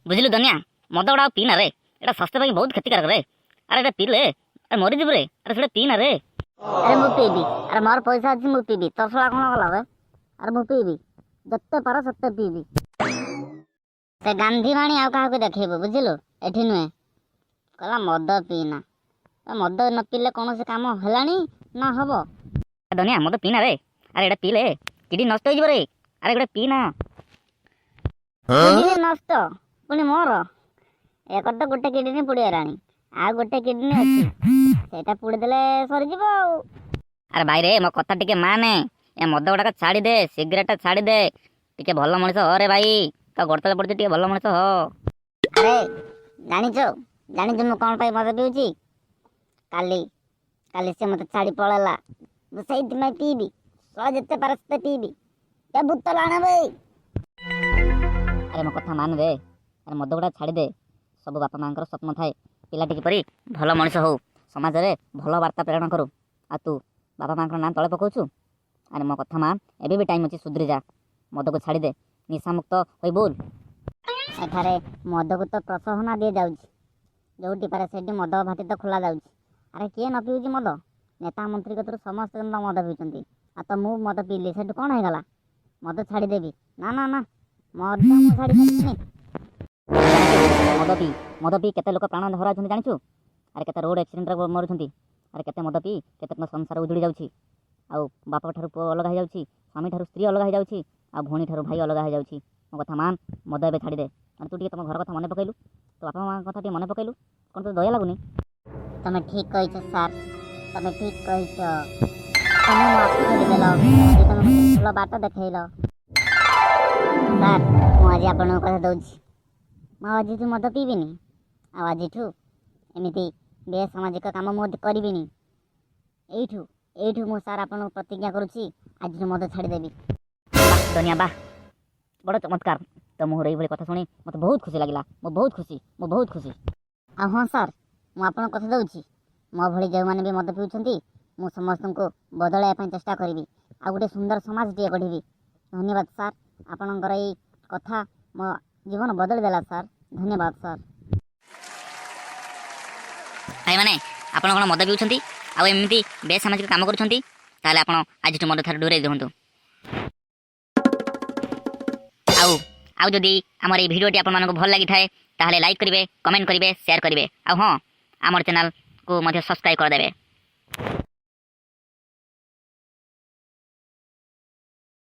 ବୁଝିଲୁ ଦନିଆ, ମଦ ଗୁଡ଼ା ଆଉ ପିନା ରେ। ଏଇଟା ସ୍ୱାସ୍ଥ୍ୟ ପାଇଁ ବହୁତ କ୍ଷତିକାରକ ରେ। ଆରେ, ଏଇଟା ପିଇଲେ ଆରେ ମରିଯିବୁ ରେ। ଆରେ, ସେଟା ପିନା ରେ। ଆରେ, ମୁଁ ପିଇବି। ଆରେ, ମୋର ପଇସା ଅଛି, ମୁଁ ପିଇବି। ତୋର ଶଳା କଣ ଗଲା ବେ? ଆରେ, ମୁଁ ପିଇବି, ଯେତେ ପାର ସେତେ ପିଇବି। ସେ ଗାନ୍ଧୀ ବାଣୀ ଆଉ କାହାକୁ ଦେଖେଇବୁ, ବୁଝିଲୁ? ଏଠି ନୁହେଁ। କହିଲା ମଦ ପିଇନା। ଏ ମଦ ନ ପିଇଲେ କୌଣସି କାମ ହେଲାଣି ନା ହବ? ଦନିଆ, ମଦ ପିନା ରେ। ଆରେ, ଏଇଟା ପିଇଲେ କିଡନୀ ନଷ୍ଟ ହେଇଯିବ ରେ। ଆରେ, ଗୋଟେ ପିନା। କିଡନୀ ନଷ୍ଟ ପୁଣି ମୋର? ଏକ ତ ଗୋଟେ କିଡନୀ ପୋଡ଼ିଗଲାଣି, ଆଉ ଗୋଟେ କିଡନୀ ଅଛି, ସେଇଟା ପୋଡ଼ିଦେଲେ ସରିଯିବ ଆଉ। ଆରେ ଭାଇ ରେ, ମୋ କଥା ଟିକେ ମାନେ। ଏ ମଦ ଗୁଡ଼ାକ ଛାଡ଼ିଦେ, ସିଗାରେଟ ଛାଡ଼ିଦେ, ଟିକେ ଭଲ ମଣିଷ ହ ରେ ଭାଇ। ତ ଗୋଡ଼ ତଳେ ପଡୁଛି, ଟିକେ ଭଲ ମଣିଷ ହ। ଆରେ, ଜାଣିଛୁ ଜାଣିଛୁ ମୁଁ କ'ଣ ପାଇଁ ମଦ ପିଉଛି? କାଲି କାଲି ସେ ମୋତେ ଛାଡ଼ି ପଳେଇଲା, ମୁଁ ସେଇଥିପାଇଁ ପିଇବି। ଶଳା, ଯେତେ ପାରେ ସେତେ ପିଇବି। ଏ ବୋତଲ ଆଣ ବେ। ଆରେ, ମୋ କଥା ମାନ ରେ। ଆରେ, ମଦ ଗୁଡ଼ା ଛାଡ଼ିଦେ। ସବୁ ବାପା ମାଆଙ୍କର ସ୍ୱପ୍ନ ଥାଏ ପିଲାଟି କିପରି ଭଲ ମଣିଷ ହଉ, ସମାଜରେ ଭଲ ବାର୍ତ୍ତା ପ୍ରେରଣ କରୁ। ଆଉ ତୁ ବାପା ମାଆଙ୍କର ନାଁ ତଳେ ପକାଉଛୁ। ଆରେ, ମୋ କଥା ମାନ, ଏବେ ବି ଟାଇମ୍ ଅଛି, ସୁଧରି ଯା, ମଦକୁ ଛାଡ଼ିଦେ, ନିଶାମୁକ୍ତ ହୋଇ ବୁଲ। ଏଠାରେ ମଦକୁ ତ ପ୍ରୋତ୍ସାହନ ଦିଆଯାଉଛି। ଯୋଉଠି ପାରେ ସେଇଠି ମଦ ଭାଟି ତ ଖୋଲା ଯାଉଛି। ଆରେ, କିଏ ନ ପିଉଛି ମଦ? ନେତା ମନ୍ତ୍ରୀ କତରୁ ସମସ୍ତେ ତ ମଦ ପିଉଛନ୍ତି। ଆଉ ତ ମୁଁ ମଦ ପିଇଲି, ସେଠୁ କ'ଣ ହେଇଗଲା? ମଦ ଛାଡ଼ିଦେବି? ନା ନା ନା, ମଦ ମୁଁ ଛାଡ଼ି ପାରିବିନି। ମଦ ପିଇ କେତେ ଲୋକ ପ୍ରାଣ ହରାଉଛନ୍ତି ଜାଣିଛୁ? ଆରେ, କେତେ ରୋଡ଼ ଆକ୍ସିଡେଣ୍ଟରେ ମରୁଛନ୍ତି। ଆରେ, କେତେ ମଦ ପିଇ କେତେ ସଂସାର ଉଜୁଡ଼ି ଯାଉଛି। ଆଉ ବାପ ଠାରୁ ପୁଅ ଅଲଗା ହେଇଯାଉଛି, ସ୍ୱାମୀ ଠାରୁ ସ୍ତ୍ରୀ ଅଲଗା ହେଇଯାଉଛି, ଆଉ ଭଉଣୀ ଠାରୁ ଭାଇ ଅଲଗା ହେଇଯାଉଛି। ମୋ କଥା ମାନ, ମଦ ଏବେ ଛାଡ଼ିଦେ। ଆରେ, ତୁ ଟିକେ ତମ ଘର କଥା ମନେ ପକେଇଲୁ, ତୋ ବାପା ମାଆଙ୍କ କଥା ଟିକେ ମନେ ପକେଇଲୁ। କ'ଣ ତୋତେ ଦୟା ଲାଗୁନି? ତମେ ଠିକ୍ କହିଛ ସାର୍, ତମେ ଠିକ୍ କହିଛ। ତମେ ମୋ ଆଖି ଖୋଲିଦେଲ ଆଜି, ତମେ ମୋତେ ଭଲ ବାଟ ଦେଖେଇଲ। ସାର୍, ମୁଁ ଆଜି ଆପଣଙ୍କୁ କଥା ଦେଉଛି, ମୁଁ ଆଉ ଆଜିଠୁ ମଦ ପିଇବିନି। ଆଉ ଆଜିଠୁ ଏମିତି ବେସାମାଜିକ କାମ ମୁଁ କରିବିନି। ଏଇଠୁ ଏଇଠୁ ମୁଁ ସାର୍ ଆପଣଙ୍କୁ ପ୍ରତିଜ୍ଞା କରୁଛି, ଆଜିଠୁ ମଦ ଛାଡ଼ିଦେବି। ବାଃ ଦନିଆ, ବାଃ, ବଡ଼ ଚମତ୍କାର। ତ ମୁହଁରୁ ଏଇଭଳି କଥା ଶୁଣି ମୋତେ ବହୁତ ଖୁସି ଲାଗିଲା। ମୁଁ ବହୁତ ଖୁସି, ମୁଁ ବହୁତ ଖୁସି। ଆଉ ହଁ ସାର୍, ମୁଁ ଆପଣଙ୍କୁ କଥା ଦେଉଛି, ମୋ ଭଳି ଯେଉଁମାନେ ବି ମଦ ପିଉଛନ୍ତି, ମୁଁ ସମସ୍ତଙ୍କୁ ବଦଳାଇବା ପାଇଁ ଚେଷ୍ଟା କରିବି ଆଉ ଗୋଟେ ସୁନ୍ଦର ସମାଜଟିଏ ଗଢ଼ିବି। ଧନ୍ୟବାଦ ସାର୍, ଆପଣଙ୍କର ଏଇ କଥା ମୋ ଜୀବନ ବଦଳି ଦେଲା ସାର୍। ଧନ୍ୟବାଦ ସାର୍। ଭାଇମାନେ, ଆପଣ କ'ଣ ମଦ ପିଉଛନ୍ତି ଆଉ ଏମିତି ବେସାମାଜିକ କାମ କରୁଛନ୍ତି? ତାହେଲେ ଆପଣ ଆଜିଠୁ ମଦ ଠାରୁ ଦୂରେଇ ରୁହନ୍ତୁ। ଆଉ ଆଉ ଯଦି ଆମର ଏଇ ଭିଡ଼ିଓଟି ଆପଣମାନଙ୍କୁ ଭଲ ଲାଗିଥାଏ, ତାହେଲେ ଲାଇକ୍ କରିବେ, କମେଣ୍ଟ କରିବେ, ସେୟାର କରିବେ ଆଉ ହଁ, ଆମର ଚ୍ୟାନେଲକୁ ମଧ୍ୟ ସବସ୍କ୍ରାଇବ୍ କରିଦେବେ।